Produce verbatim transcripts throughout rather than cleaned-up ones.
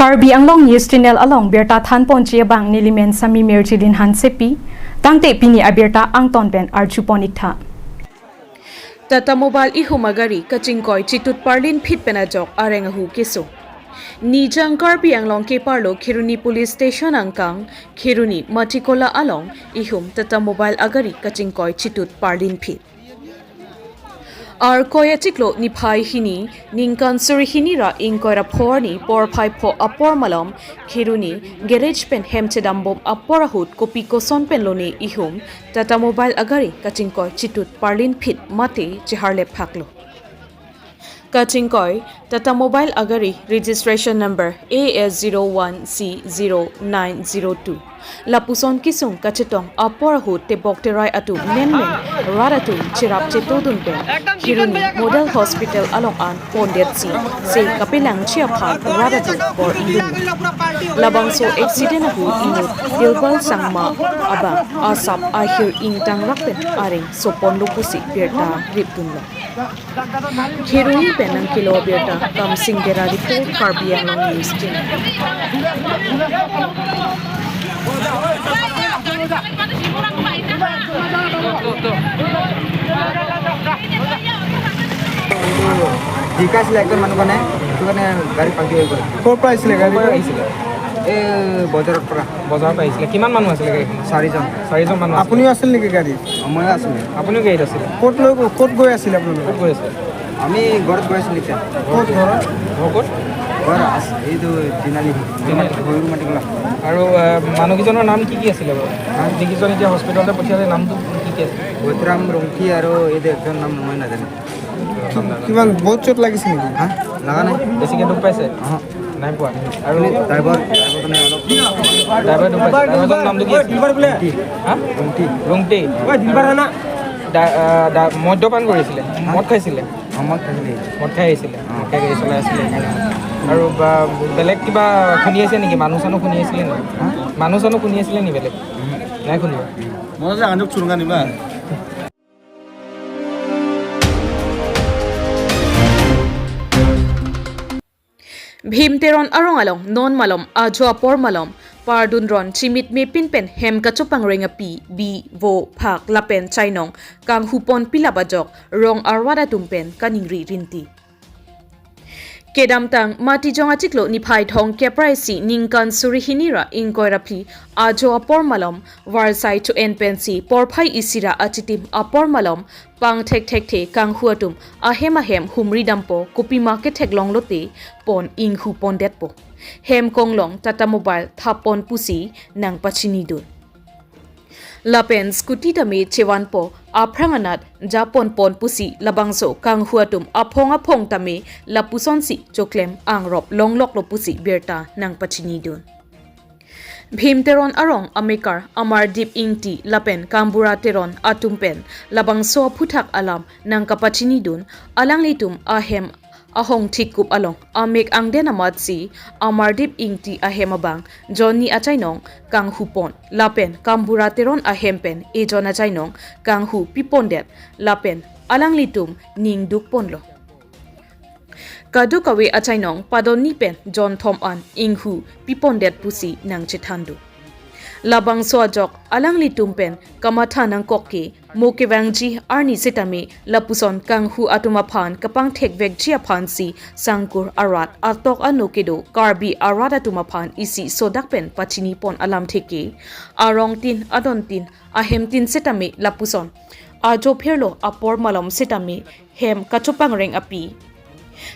Karbi Anglong News Channel along birta thanponji abang nelimen Sami Mirjilin Hansepi, tangte pini abirta angton pen arjupon iktha. Tata Mobile ihum agari kachingkoi chitut parlin phit pen ajok areng ahu keso. Nijang Karbi Anglong keparlo Kheroni Police Station angkang, Kheroni Matikola along ihum Tata Mobile agari kachingkoi chitut parlin phit. Arkoi achiklo niphai hini, ningkan suri hini ra ingkoi ra pho arni porphai pho apor malom, Kheroni garage pen hem chedambom apor ahut kopi koson pen lone ihum Tata Mobile agari kachingkoi chitut parlin phit mate cheharlep phaklo. Kachingkoi Tata Mobile agari registration number A S zero one C zero nine zero two. Lapuson kisung kachetong apor ahut tebok terai atum menmen rat atum cherap chetodun pen Kheroni Model Hospital along an pondetsi se kapelangji aphan rat atum bor-idun. Labangso accident ahut inut Dilbar Sangma abang asap ahir ingtangrak pen areng soponlo pusi birta ripdunlo. Kheroni pen nangkelo abirta Kamsing Dera report, Karbi Anglong News Channel. Zika আছিলে একজন মানুহ কাৰণে, সেইটো কাৰণে গাড়ী পালটি হৈ গ'ল। ক'ৰ পৰা আহিছিলে গাড়ী? ক'ৰ পৰা আহিছিলে? এই বজাৰৰ পৰা। বজাৰৰ পৰা আহিছিলে। কিমান মানুহ আছিলে গাড়ীখনত? চাৰিজন। চাৰিজন মানুহ আছিলে। আপুনিও আছিল নেকি গাড়ীত? অ, ময়ো আছিলোঁ। আপুনিও গাড়ীত আছিলে? ক'ত লৈ, ক'ত গৈ আছিলে আপোনালোকে? ক'ত গৈ আছিলে? আমি ঘৰত গৈ আছিলোঁ এতিয়া। ক'ত ঘৰ? ঘৰ ক'ত? ঘৰ আছে, এইটো তিনিআলি। তিনিআলি। ভৈৰৱমাটি খোলা। আৰু, আহ, মানুহকেইজনৰ নাম কি কি আছিলে বাৰু? হা? যিকেইজন এতিয়া হস্পিটেললৈ পঠিয়ালে নামটো কি কি আছিলে? বৈদ্যৰাম ৰংকি আৰু এইটো একজন নাম মই নাজানো। কি-, কিমান বহুত চোট লাগিছে নেকি? হা? লগা নাই। বেছিকৈ দুখ পাইছে? অহ। নাই পোৱা। আৰু ড্ৰাইভাৰ, ড্ৰাইভাৰজনে অলপ ড্ৰাইভাৰ দুখ পাইছে। ড্ৰাইভাৰজনৰ নামটো কি আছিলে? কি? হা? ৰংকি। ৰংকি। ডা-, আহ, ডা-, মদ্যপান কৰিছিলে? হা? মদ খাইছিলে? অ, মদ খাইছিলে। মদ খাই আহিছিলে? অ। মদ খাই গাড়ী চলাই আছিলে সেইকাৰণে। আৰু বা-, বেলেগ কিবা শুনি আছে নেকি? মানুহ চানুহ শুনি আছিলে নেকি? হা? মানুহ চানুহ শুনি আছিলে নেকি বেলেগ? উহু। নাই শুনিব। Bhim Teron arong along non malom, ajo apor malom, pardun ron chimit mepin pen hem kachopang reng api, bi, vo, phak lapen chainong kanghu pon pilap ajok rong arwat atum pen kaningri rinti. Kedamtang Matijong achiklo niphai thong kep ra isi ningkan suri hini ra ingkoi ra phli ajo apor malom, varsai cho-en pensi porphai isi ra achitim apor malom, pangthek thekthe kanghu atum ahem ahem humri dampo, kopima ketheklong lote pon inghu pondetpo. Hem konglong Tata Mobile thap pon pusi nangpachinidun. Lapen scooty tame chevanpo, aphrang anat japon pon pusi labangso kanghu atum aphong aphong tame lapusonsi choklem angrop longloklo pusi birta nangpachinidun. Bhim Teron arong amekar Amardip Ingti lapen Kambura Teron atum pen labangso aphuthak alam nangkapachinidun, alanglitum ahem ahong thikkup along amek angden amatsi Amardip Ingti ahem abang jonni achainong kanghu pon lapen Kambura Teron ahem pen ejon achainong kanghu pipondet lapen alanglitum ning duk ponlo. Kadokave achainong padonni pen jonthom an inghu pipondet pusi nangchethandu. Labangso ajok alanglitum pen kamatha nangkok ke mo kevangji arni setame lapuson kanghu atum aphan kapangthekvekji aphansi sangkur arat atok ano kedo Karbi arat atum aphan isi sodak pen pachini pon alamthe ke arong tin adon tin ahem tin setame lapuson ajo phirlo apor malom setame hem kachopang reng api,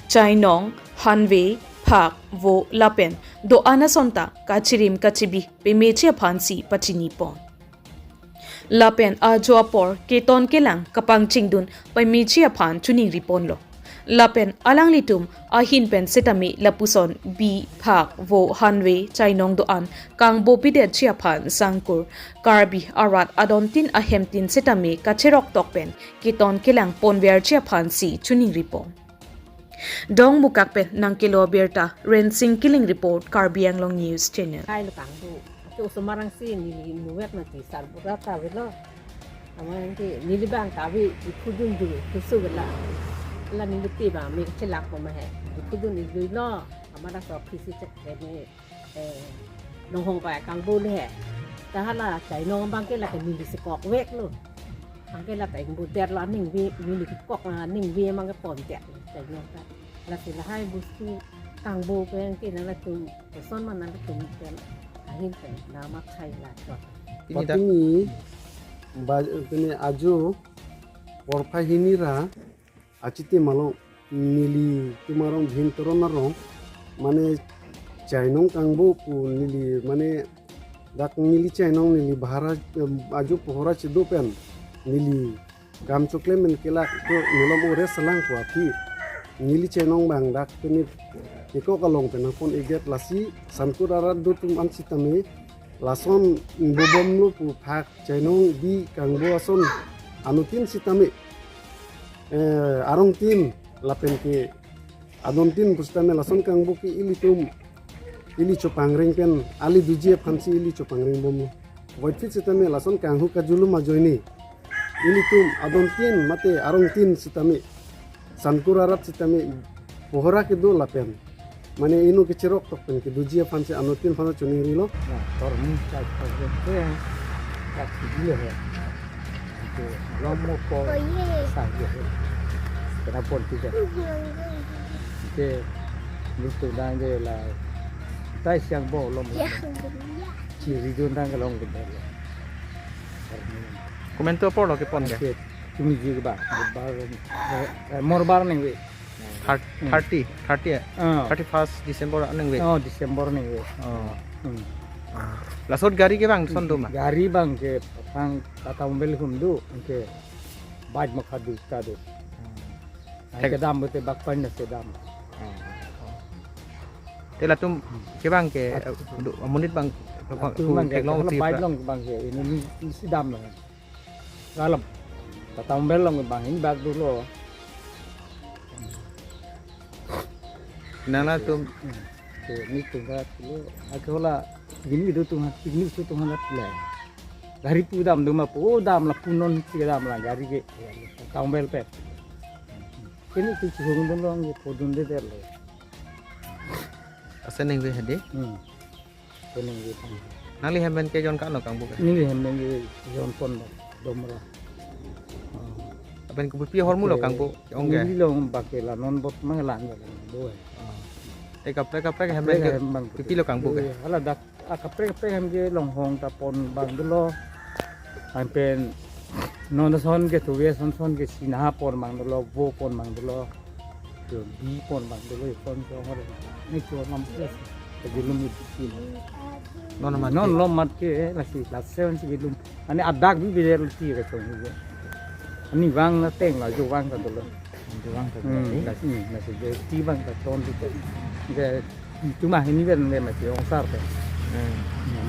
chainong, hanve, phak, vo lapen do-an asonta kachirim kachibi pemeji aphansi pachini pon. Lapen ajo apor keton kelang kapangchingdun pemeji aphan chiningri ponlo. Lapen alanglitum ahin pen setame lapuson bi, phak, vo, hanve, chainong do-an kangbo pidetji aphan sangkur Karbi arat adon tin ahem tin setame kacherok tok pen keton kelang ponverji aphansi chiningri pon. Dongmukak pen nangkelo abirta Rensing Killing report, Karbi Anglong News Channel. Hai lo kanghu. Acho osomar angsi neli muvet mati sarbura ta avelo. Amat angke neli abang ta ave iphudun du keso avela. La neli te abang me chelak po ma he. Iphudun iluilo. Mana so phisi cek ini, eh, nonghong pa kangbo le. Ta hala chainong abang ke lake neli si kokveklo. Abang ke lake ingbo det lo aningve, neli kok aningve abang ke pon det chainong ta. Lasi lahai bostu kangbo pen ke nangtum koson ma nangtum pen ahin pen nama khai la chot. Pini dak- Patini ba pini ajo porphai hini ra achitim along nelitum arong Bhim Teron arong mane chainong kangbo pu neli mane dak neli chainong neli bahara, em, ajo pohora chedo pen neli kam choklem pen kelak to nilom ore selang pu aphi neli chainong abang dak pini kekok along pen nangpon-ik det lasi sankur arat dotum an sitame lason bobomlo pu phak chainong bi kangbo ason anuttin sitame, eh, arongtin lapen ke adontin pu sitame lason kangbo ke ilitum ili chopangreng pen ali doji aphansi ili chopangreng bomlo. Voiphit sitame lason kanghu kajulum ajoine ilitum adontin mate arongtin sitame sankur arat sitame pohora kedo lapen mane inut kecherok tok pen kedoji aphansi anuttin aphan choningrilo. Nah, tormu chai tormu ke tak sidi he. Itu lomo ko sa ye he. Kena pon tidak. Ke lutu dang de la tai siang bo lomo. Chiri dun dang ke long ke. Komento apor lo kepon ke? Ke tumi ji ke ba. Bar, eh, eh, morbar ningve. Thir- Hmm. Thirty, thirty ya? Ah. Thirty first December ningve. Oh, December ningve. Oh. Hmm. Lason gari ke bang son do ma? Gari abang ke bang Tata Mobile hum do ke bike makha do ta do. Hmm. Ai kedam bote bak pan na kedam. Hmm. Te latum ke bang ke, eh, do, monit bang, atu bang ke, theklong hala uti bike pra- long bang ke, ini, ini, ini si dam lo. Galam. Tata Mobile long bang, ini bak dolo. Nang latum. Hmm. Ke ini tungkat lo. Ake hola, gini do tung, gini do tung halat le. Gari pu dam do ma pu, oh, dam la pu non si dam la gari ke. Tata Mobile pe. Ini tu chuhung dun long, ye podun de der lo. Asen ningve hadi? Hmm. Asen ningve pon. Nangli hem pen ke jon ka-an lo kangbo ke? Neli hem pen ke jon pon lo, Domra. Oh. Lapen ke pipi ahormu lo kangbo, ong ke? Neli long bak ke la non bot mang la nang bo. Oh. Te kaprek kaprek hem pen ke kaprek hem abang pipi lo kangbo ke? Eh, hala dak, ah, kaprek kaprek hem ke longhong ta pon abang dolo. Lapen non son ke tuve son son ke sinaha pon abang dolo, vo pon abang dolo. Ke bi pon abang dolo, pon ke ongor. Ni ke nam plus. Ke julum ni bikin. Non ma non ke? Lo mat ke, eh, lasi, lasi seven si julum. Ani adak bi bidar luti ke chong ni. Ani vang na teng la, jo vang ta dolo. Jo vang ta dolo. Hmm, lasi, lasi, je ti vang ta ton di. Je Cuma ini kan dia masih ongsar teh. Hmm.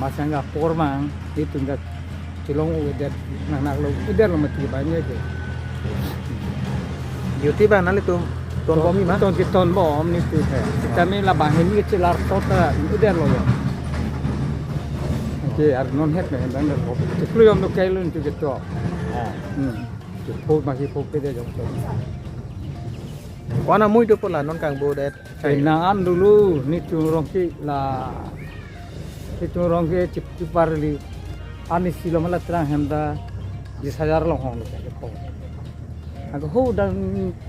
Masang ke apor mang, itu enggak cilong udah nak nak lo, udah lo mati banyak ke. Duty bang nangli tu ton bom ma? Ton ke ton bom ni tu teh. Kita ni labang ini ke cilar tot, udah lo ya. Oke, ar non het nih bang dah. Ceklu yang tu kailun tu gitu. Ah. Hmm. Ceklu masih pok ke dia jong tu. Wana mui do pola non kangbo det. Penang an dulu, netum arong ke la, netum arong ke chip chipar li. Ani si lo mala terang hem ta, bis hajar longhong lo ke ko. Ako ho dan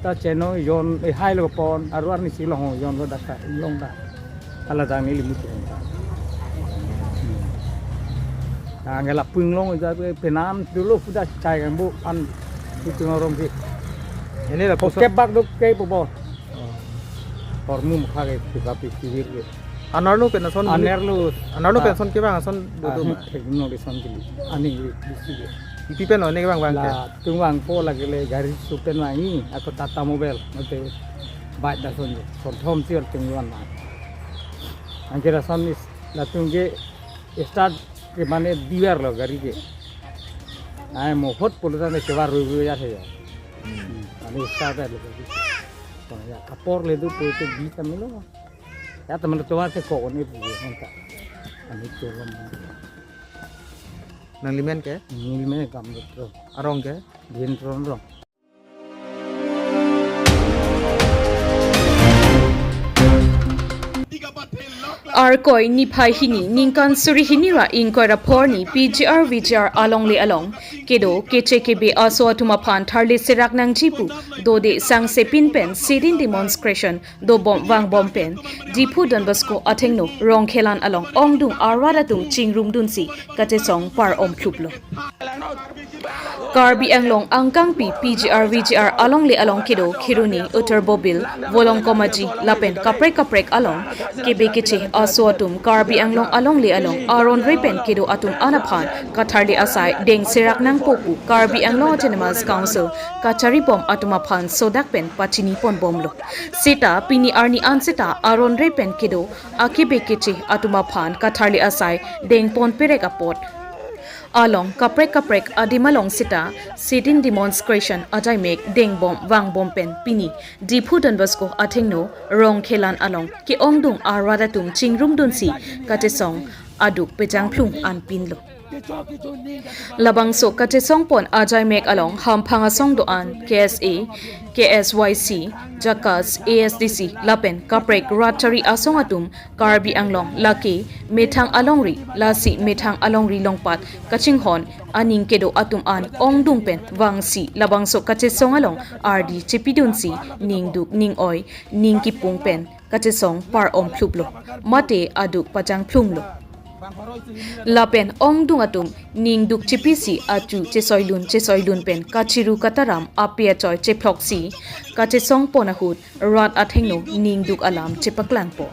ta cheno yon, eh, hai lo pon, aru ani si longhong yon lo daka long da. Hala dang neli mutu hem ta. Angela pung long ja pe penang an dulu pu da chai kangbo an netum arong ke. Ini la koso- Kebak dok ke po bo. Hormu mukha ke suka pi sivir ke. Anerlo pen ason. Anerlo. Anerlo pen ason kevang ason do do ma? Thek no de son ke. Ani ke bisi ke. Ipi pen lo ne kevang vang ke? Latum vangpo lake le gari su pen vang ni, ako Tata Mobile, mate bike da son je. Son thom si latum vang ma. Anke lason ni latum ke start ke mane divar lo gari ke. Ai mo hot polo tane kevar rui rui ya he ya. Hmm. Ani start lo gari. Ko ya apor le do po te bi ta milo. Ya teman tua te ko ni bu nonta. Ani to lo. Nangli men ke? Neli men kam do to. Arong ke? Bhim Teron arong. Arkoi niphai hini ningkan suri hini ra ingkoi ra pho arni P G R V G R alongle along kedo Keche Kebe aso atum aphan tharle serak nangji pu dode sangse pin pen sit-in demonstration dobom vangbom pen Diphu Don Bosco athengno Rongkhelan along ongdung arat atum chingrumdunsi kachesong par-om phluplo. Karbi Anglong angkangpi P G R V G R alongle along kedo Kheroni, Uttar Bobil, Volongkom Aji lapen kaprek kaprek along Kebe Keche aso atum Karbi Anglong alongle along aron re pen kedo atum an aphan katharle asai deng serak nangpo pu Karbi Anglong Autonomous Council kacharibom atum aphan sodak pen pachini ponbomlo. Seta pini arni an seta aron re pen kedo a Kebe Keche atum aphan katharle asai dengpon perek apot along kaprek kaprek adim along seta sit-in demonstration ajaimek dengbom vangbom pen pini Diphu Don Bosco athengno Rongkhelan along ke-ongdung arat atum chingrumdunsi kachesong aduk pejang phlung an pinlo. Labangso kachesong pon ajaimek along hamphang asong do-an K S A, K S Y C, JACAS, A S D C lapen kaprek rat chari asong atum Karbi Anglong lake methang alongri, lasi methang alongri longpat kachinghon aning kedo atum an ongdung pen vangsi labangso kachesong along ardi chepidunsi ningduk ning-oi ning kipung pen kachesong par-om phluplo. Mate aduk pajang phlunglo. Lapen ongdung atum ningduk chepisi achu chesoilun chesoilun pen kachiru kataram ape achoi cheploksi kachesong pon ahut rat athengno ningduk alam chepaklangpo.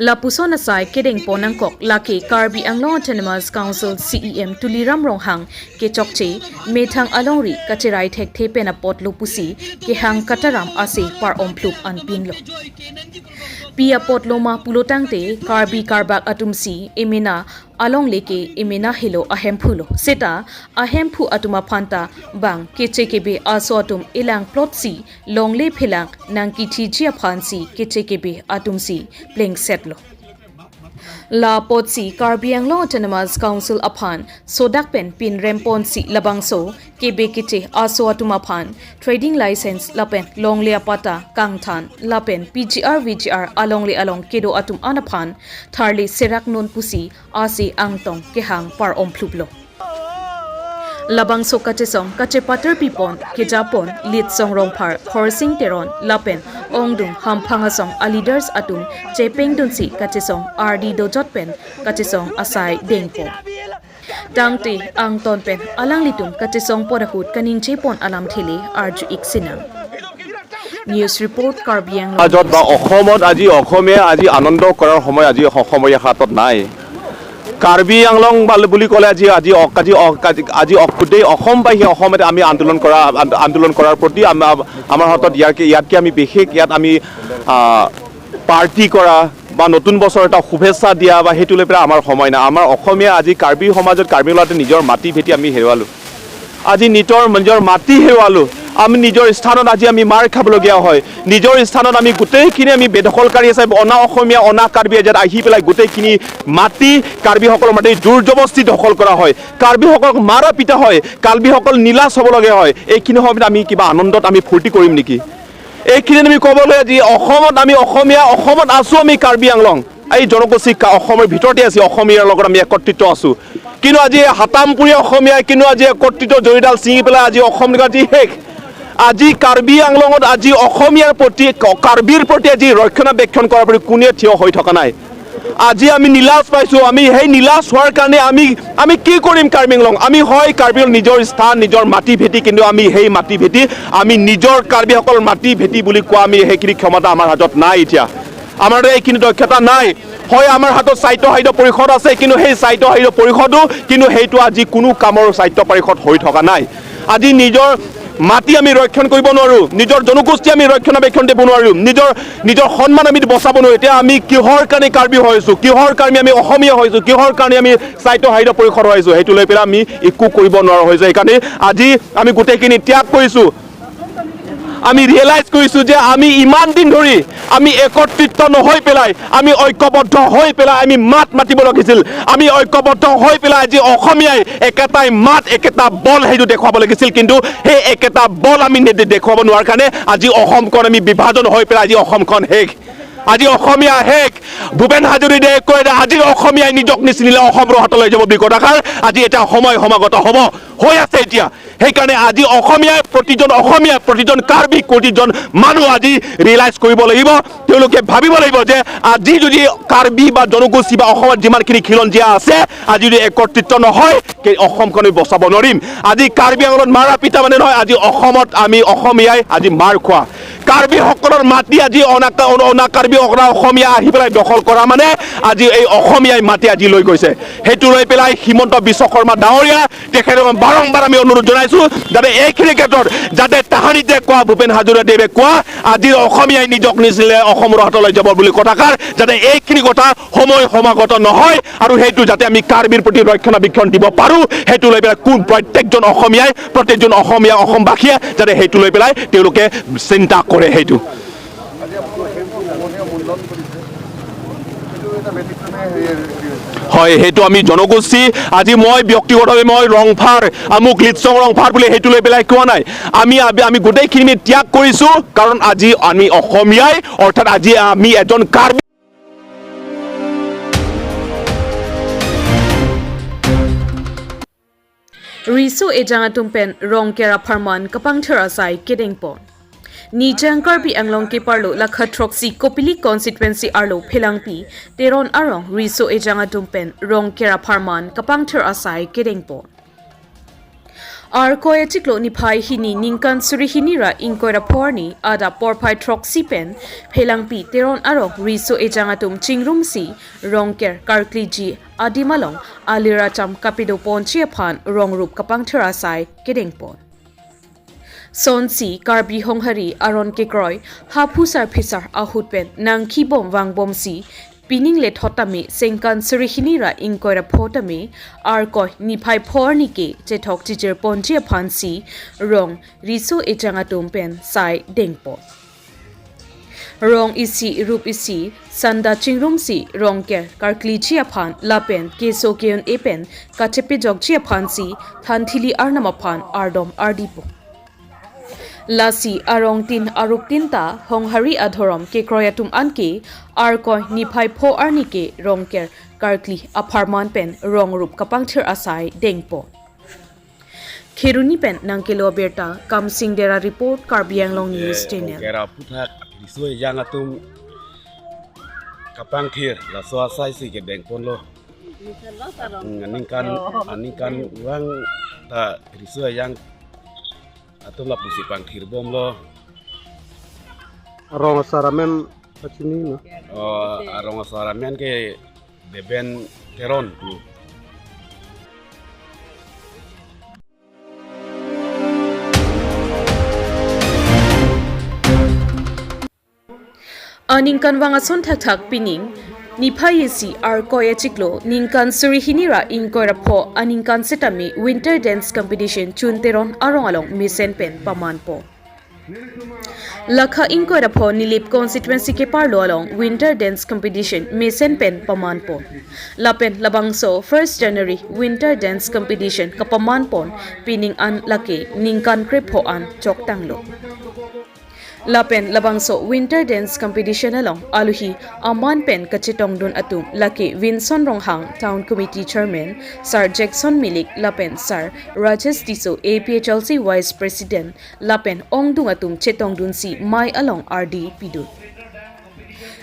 Lapuson asai kedengpon nangkok lake Karbi Anglong Autonomous Council C E M Tuliram Ronghang kechokche methang alongri kacherai thekthe pen apotlo pusi kehang kataram ase par-om phlup an pinlo. Pi apotlo ma pulo tangte Karbi Karbak atumsi emena alongle ke emena helo ahemphulo. Seta ahemphu atum aphanta bang Keche Kebe aso atum elang plotsi longle phelang nangkithiji aphansi Keche Kebe atumsi plengsetlo. La apotsi Karbi Anglong Autonomous Council aphan sodak pen pinremponsi labangso Kebe Keche aso atum aphan trading license lapen longle apatta kangthan lapen P G R V G R alongle along kedo atum an aphan tharle serak non pusi ase angtong kehang par-om phluplo. Labangso kachesong kachepatar pipon kejapon Litsong Rongphar, Khorsing Teron lapen ongdung hamphang asong a leaders atum chepengdunsi kachesong ardi dojot pen kachesong asai dengpo. Tangte angton pen alanglitum kachesong pon ahut kaningje pon alamthe le arju-ik sinang. News report, Karbi Anglong. সমাজত বা অসমত আজি অসমীয়া আজি আনন্দ কৰাৰ সময় আজি অসমীয়া হাতত নাই। কাৰ্বি আংলং বাল-, বুলি ক'লে আজি, আজি অ-, আজি অ-, আজি, আজি অ-, গোটেই অসমবাসী অসমতে আমি আন্দোলন কৰা, আন-, আন্দোলন কৰাৰ প্ৰতি আমা-, আমাৰ হাতত ইয়াতকে, ইয়াতকে আমি বিশেষ ইয়াত আমি, আ, পাৰ্টি কৰা বা নতুন বছৰ এটা শুভেচ্ছা দিয়া বা সেইটো লৈ পেলাই আমাৰ সময় নাই। আমাৰ অসমীয়া আজি কাৰ্বি সমাজত কাৰ্বি আংলঙতে নিজৰ মাটি ভেটি আমি হেৰুৱালোঁ। আজি নিজৰ, নিজৰ মাটি হেৰুৱালোঁ। আমি নিজৰ স্থানত আজি আমি মাৰ খাবলগীয়া হয়। নিজৰ স্থানত আমি গোটেইখিনি আমি বেদখলকাৰী হিচাপে অনা অসমীয়া, অনা কাৰ্বি ইয়াত আহি পেলাই গোটেইখিনি মাটি, কাৰ্বিসকলৰ মাটি জোৰ জবস্তি দখল কৰা হয়। কাৰ্বিসকলক মাৰা পিটা হয়। কাৰ্বিসকল নিলাচ হ'ব লগা হয়। এইখিনি সময়ত আমি কিবা আনন্দত আমি ফূৰ্তি কৰিম নেকি? এইখিনিত আমি ক'বলৈ আজি অসমত আমি অসমীয়া, অসমত আছোঁ আমি কাৰ্বি আংলং। এই জনগোষ্ঠী কা-, অসমৰ ভিতৰতে আছি, অসমীয়াৰ লগত আমি একত্ৰিত আছোঁ। কিন্তু আজি হাতামপুৰীয়া অসমীয়া, কিন্তু আজি একত্ৰিত জৰীডাল ছিঙি পেলাই আজি অসম আজি শেষ। আজি কাৰ্বি আংলঙত আজি অসমীয়াৰ প্ৰতি, ক-, কাৰ্বিৰ প্ৰতি আজি ৰক্ষণাবেক্ষণ কৰাৰ প্ৰতি কোনে থিয় হৈ থকা নাই। আজি আমি নিলাচ পাইছোঁ। আমি সেই নিলাচ হোৱাৰ কাৰণে আমি, আমি কি কৰিম কাৰ্বি আংলং? আমি হয় কাৰ্বি আংলং নিজৰ স্থান, নিজৰ মাটি ভেটি, কিন্তু আমি সেই মাটি ভেটি আমি নিজৰ কাৰ্বিসকলৰ মাটি ভেটি বুলি কোৱা আমি সেইখিনি ক্ষমতা আমাৰ হাতত নাই এতিয়া। আমাৰ এইখিনি দক্ষতা নাই। হয় আমাৰ হাতত স্বায়ত্তশাসিত পৰিষদ আছে, কিন্তু সেই স্বায়ত্তশাসিত পৰিষদো কিন্তু সেইটো আজি কোনো কামৰ স্বায়ত্ত পৰিষদ হৈ থকা নাই। আজি নিজৰ মাটি আমি ৰক্ষণ কৰিব নোৱাৰোঁ, নিজৰ জনগোষ্ঠী আমি ৰক্ষণাবেক্ষণ দিব নোৱাৰোঁ, নিজৰ, নিজৰ সন্মান আমি বচাব নোৱাৰোঁ। এতিয়া আমি কিহৰ কাৰণে কাৰ্বি হৈছোঁ, কিহৰ কাৰণে আমি অসমীয়া হৈছোঁ, কিহৰ কাৰণে আমি স্বায়ত্তশাসিত পৰিষদ হৈছোঁ, সেইটো লৈ পেলাই আমি একো কৰিব নোৱাৰা হৈছোঁ। সেইকাৰণে আজি আমি গোটেইখিনি ত্যাগ কৰিছোঁ। আমি ৰিয়েলাইজ কৰিছোঁ যে আমি ইমান দিন ধৰি আমি একত্ৰিত নহৈ পেলাই, আমি ঐক্যবদ্ধ হৈ পেলাই আমি মাত মাতিব লাগিছিল। আমি ঐক্যবদ্ধ হৈ পেলাই আজি অসমীয়াই একেটাই মাত, একেটা বল সেইটো দেখুৱাব লাগিছিল, কিন্তু সেই একেটা বল আমি নেদে-, দেখুৱাব নোৱাৰাৰ কাৰণে আজি অসমখন আমি বিভাজন হৈ পেলাই আজি অসমখন শেষ। আজি অসমীয়া শেষ। ভূপেন হাজৰিকাদেৱে কয় যে আজি অসমীয়াই নিজক নিচিনিলে অসম ৰহাতলৈ যাব বুলি কথাষাৰ আজি এটা সময় সমাগত হ'ব, হৈ আছে এতিয়া। সেইকাৰণে আজি অসমীয়াই, প্ৰতিজন অসমীয়া, প্ৰতিজন কাৰ্বি, প্ৰতিজন মানুহ আজি ৰিয়েলাইজ কৰিব লাগিব, তেওঁলোকে ভাবিব লাগিব যে আজি যদি কাৰ্বি বা জনগোষ্ঠী বা অসমত যিমানখিনি খিলঞ্জীয়া আছে, আজি যদি একত্ৰিত নহয়, কে-, অসমখন আমি বচাব নোৱাৰিম। আজি কাৰ্বি আংলঙত মাৰা পিটা মানে নহয়, আজি অসমত আমি অসমীয়াই আজি মাৰ খোৱা। কাৰ্বিসকলৰ মাটি আজি অনা, অনা, অনা কাৰ্বি অনা অসমীয়া আহি পেলাই দখল কৰা মানে আজি এই অসমীয়াই মাটি আজি লৈ গৈছে। সেইটো লৈ পেলাই হিমন্ত বিশ্ব শৰ্মা ডাঙৰীয়া তেখেতক বাৰম্বাৰ আমি অনুৰোধ জনাইছো যাতে এইখিনি ক্ষেত্ৰত যাতে তাহানিতে কোৱা ভূপেন হাজৰিকাদেৱে কোৱা আজি অসমীয়াই নিজক নিচিনিলে অসম ৰহাতলৈ যাব বুলি কথাষাৰ যাতে এইখিনি কথা সময় সমাগত নহয় আৰু সেইটো যাতে আমি কাৰ্বিৰ প্ৰতি ৰক্ষণাবেক্ষণ দিব পাৰো, সেইটো লৈ পেলাই কোন প্ৰত্যেকজন অসমীয়াই, প্ৰত্যেকজন অসমীয়া অসমবাসীয়ে যাতে সেইটো লৈ পেলাই তেওঁলোকে চিন্তা কৰে সেইটো। হয়, সেইটো আমি জনগোষ্ঠী, আজি মই ব্যক্তিগতভাৱে মই ৰংফাৰ, আমুক লিটচং ৰংফাৰ বুলি সেইটো লৈ পেলাই কোৱা নাই। আমি, আমি, আমি গোটেইখিনি আমি ত্যাগ কৰিছো, কাৰণ আজি আমি অসমীয়াই, অৰ্থাৎ আজি আমি এজন Karbi. Riso ejang atum pen Rongker apharman kapangthir asai kedengpon. Nijang Karbi Anglong keparlo lakha throksi Kopili constituency arlo Phelangpi Teron arong riso ejang atum pen Rongker apharman kapangthir asai kedengpon. Arkoi achiklo niphai hini ningkan suri hini ra ingkoi ra pho arni adap porphai throksi pen Phelangpi Teron arong riso ejang atum chingrumsi Rongker karkliji adim along alir acham kapedoponji aphan rongrup kapangthir asai kedengpon. Sonsi Karbi Honghari aron kekroi ha phusar phisar ahut pen nangkebom vangbomsi pining lethot tame sengkan suri hini ra ingkoi ra pho tame Arkoi niphai pho arni ke chethok chijirponji aphansi rong riso ejang atum pen sai dengpon. Rong isi rup isi sanda chingrumsi Rongker karkliji aphan lapen keso ke-un-e pen kachepejokji aphansi thanthili arnam aphan ardom ardipon. Lasi arong tin arup tin ta Honghari adhorom kekroi atum anke Arkoi niphai pho arni ke Rongker karkli apharman pen rongrup kapangthir asai dengpon. Kheroni pen nangkelo abirta Kamsing Dera report, Karbi Anglong News Channel. Rongker aphuthak riso ejang atum kapangthir laso asai si kedengponlo. Aningkan, aningkan vang ta riso ejang atum lapusi pangthirbomlo. Arong asar amen pachini no? Oh, arong asar amen ke Deben Teron. Aningkanvang ason thakthak pining niphai isi Arkoi achiklo ningkan suri hini ra ingkoi ra pho aningkan setame Winter Dance Competition Chun Teron arong along mesen pen pamanpon. Lakha ingkoi ra pho Nilip constituency keparlo along Winter Dance Competition mesen pen pamanpon. Lapen labangso first January Winter Dance Competition kapamanpon pining an lake ningkan krepho an choktanglo. Lapen labangso Winter Dance Competition along aluhi aman pen kachetongdun atum lake Vinson Ronghang, Town Committee Chairman, Sir Jackson Milik lapen Sir Rajesh Tisso, A P H L C Vice President, lapen ongdung atum chetongdunsi mei along ardi pidun.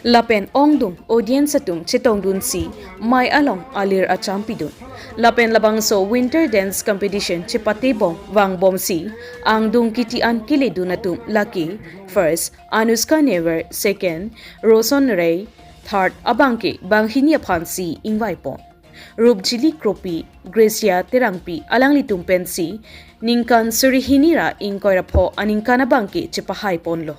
Lapen ongdung audience atum chetongdunsi mei along alir acham pidun. Lapen labangso Winter Dance Competition chepatebom vangbomsi angdung kiti an keledun atum lake first Anushka Never, second Roson Rey, third abangke banghini aphansi ingvaipon. Rupjili Kropi, Gracia Terangpi alanglitum pensi ningkan suri hini ra ingkoi ra pho aningkan abangke chepahaiponlo.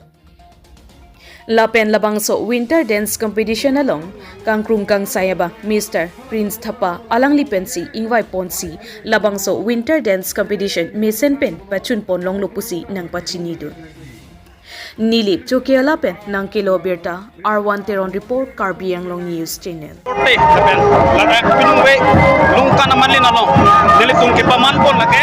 Lapen labangso Winter Dance Competition along kangkrung kangsai abang Mister Prince Thapa alangli pensi ingvaiponsi labangso Winter Dance Competition mesen pen pachunpon longlo pusi nangpachinidun. Nilip Chokiala pen nangkelo birta, R one Teron report, Karbi Anglong News Channel. Korte lapen ladak pinung ve lungkan amanlin along nelitum kepamanpo Lake,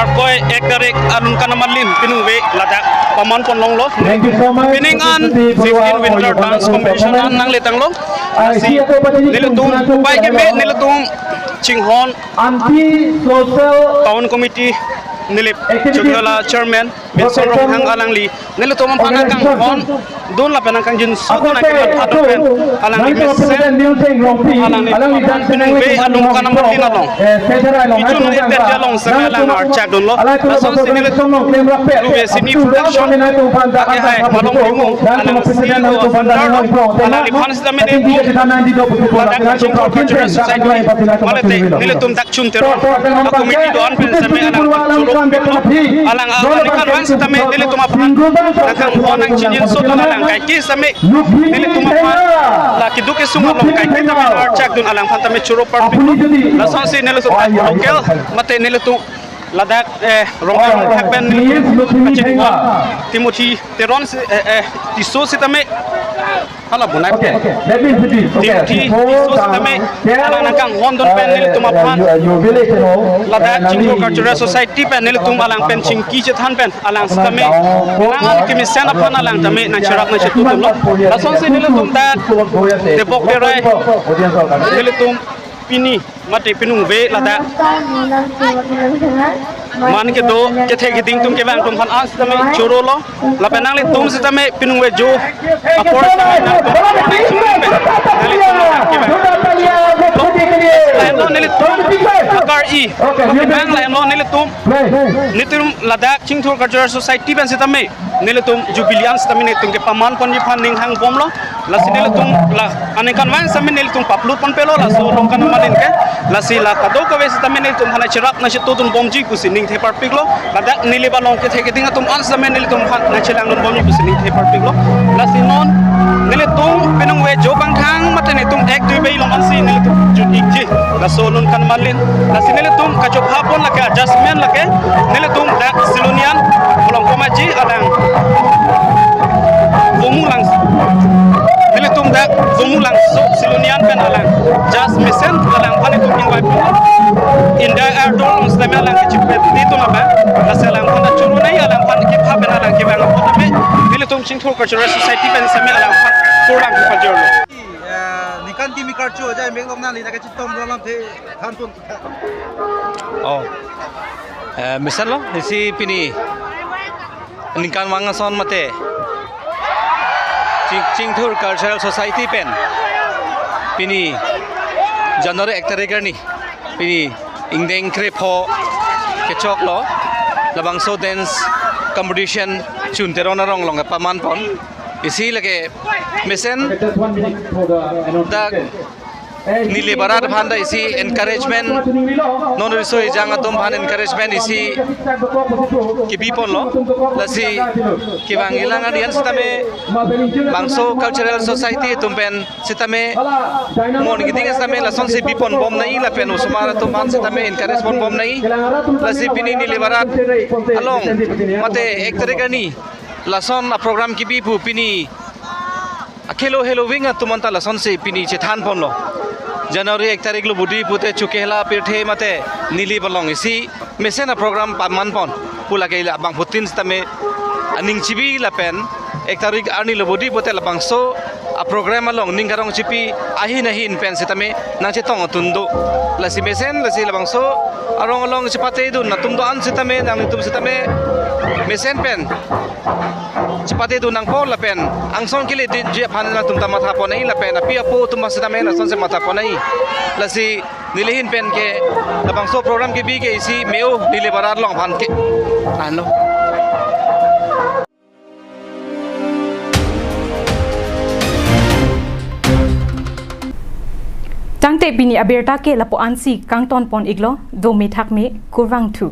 arkoi ek tarik aningkan amalin piningve ladak paman pon longlo. Thank you so much. Pining an sixteen Winter Dance Competition an nangletanglo. Lasi nelitum upai keme nelitum chinghon Anti social Town Committee nilip activities. Chokrola Chairman Benson Ronghang alangli nelitum aphan nangkanghon dun lapen nangkangjinso dun akeman atum pen alangli mesen alangli piningve aningkan amalin along. Itum iter jalong seme alang archak dunlo. Lasonsi nelitum Ruve Sini Production ake hai Malong Timung alangsi o founder lo. Alangliphan sitame nelitum ladak Kachingthur Cultural Society malete nelitum dak Chun Teron a committee do-an pen seme alang choro pilo. Alang aningkanvang sitame nelitum aphan nangkanghon nangchingjinso dun alang kaike seme nelitum aphan la keduk kesung along kaike tame archak dun alangphan tame choro parpik. Lasonsi nelitum local mate nelitum ladak, eh, Rongkhang Rongthak pen nelitum kachinghon Timothy Teron si, eh, eh, Tisso sitame hala bonai. Okay, okay. Let me introduce. Okay, Timothy Tisso sitame alang nangkanghon dun pen nelitum aphan ladak Chingthur Cultural Society pen nelitum alang pen chingki chethan pen alang sitame nang kemesen aphan alang tame nangcherap nangchetu dunlo. Lasonsi nelitum dak Debok Terai nelitum pini mate piningve ladak man kedo kethe keding atum kevang atum aphan an sitame chorolo. Lapen nanglitum sitame piningve jo apor sitame nang nanglitum kevang. Lahenlo nelitum akar-i kevang, lahenlo nelitum nelitum ladak Chingthur Cultural Society pen sitame nelitum jubilee an sitame nelitum kepaman ponji aphan ning hangbomlo. Lasi nelitum la aningkanvang sitame nelitum paplut ponpelo laso aningkan amalin ke. Lasi la kadokave sitame nelitum aphan nangcherap nangchetu dunbomji pusi ningthe parpiklo. Ladak nilip along kethe keding atum an sitame nelitum aphan nangchelang dunbomji pusi ningthe parpiklo. Lasi non nelitum piningve jo bangthang mate nelitum ek dui bai along ansi nelitum jut-ikji laso aningkan amalin. Lasi nelitum kachopha pon lake adjustment lake nelitum dak Silonijan Kolongkomaji alang Vomu Langso. Nelitum dak Vomu Langso Silonijan pen alang judge mesen alangphan nelitum invite pon. India Idol sitame alang kechipet di tun abang. Lasi alangphan ta choro nai, alangphan kepha pen alang kevang apot tame nelitum Chingthur Cultural Society pen sitame alangphan kurang kepajorlo. Eh, ningkan kimi karcho ajai mek long nangli nangkachetong do alamthe than pon. Oh. Eh, mesenlo, isi pini ningkanvang ason mate Ching-, Chingthur Cultural Society pen pini January ek tarik arni pini ingdeng krepho kechoklo labangso dance competition Chun Teron arong along kepaman pon. Isi lake mesen dak Nilip arat aphan ta isi encouragement, non riso ejang atum aphan encouragement isi kebi ponlo. Lasi kevang ilang arni an sitame bangso Cultural Society atum pen sitame mon keding sitame lasonsi bi ponbom nai lapen osomar atum aphan sitame encourage ponbom nai. Lasi pini Nilip arat along mate ek tarik arni lason a program kebi pu pini akhelo heloving atum anta lasonsi pini chethan ponlo. January ek tarik lo budi pute chukehla pirthe mate Nilip along isi mesen a program paman pon pu lake la bangphutin sitame aning chibi lapen ek tarik arni lo budi pute labangso a program along ning karong chipi ahin ahin pen sitame nangchetong atun do. Lasi mesen lasi labangso arong along chepate dun atum do-an sitame nanglitum sitame mesen pen chepate dun nangpo lapen angsong kele dinji aphan nangtum ta matha pon nai lapen api apo atum sitame lasonsi matha pon nai. Lasi neli ahin pen ke labangso program kebi ke isi me-o Nilip arat along aphan ke. Ano. Tangte pini abirta ke lapu-ansi kangton pon-iklo, dome thakme, kurvangthu.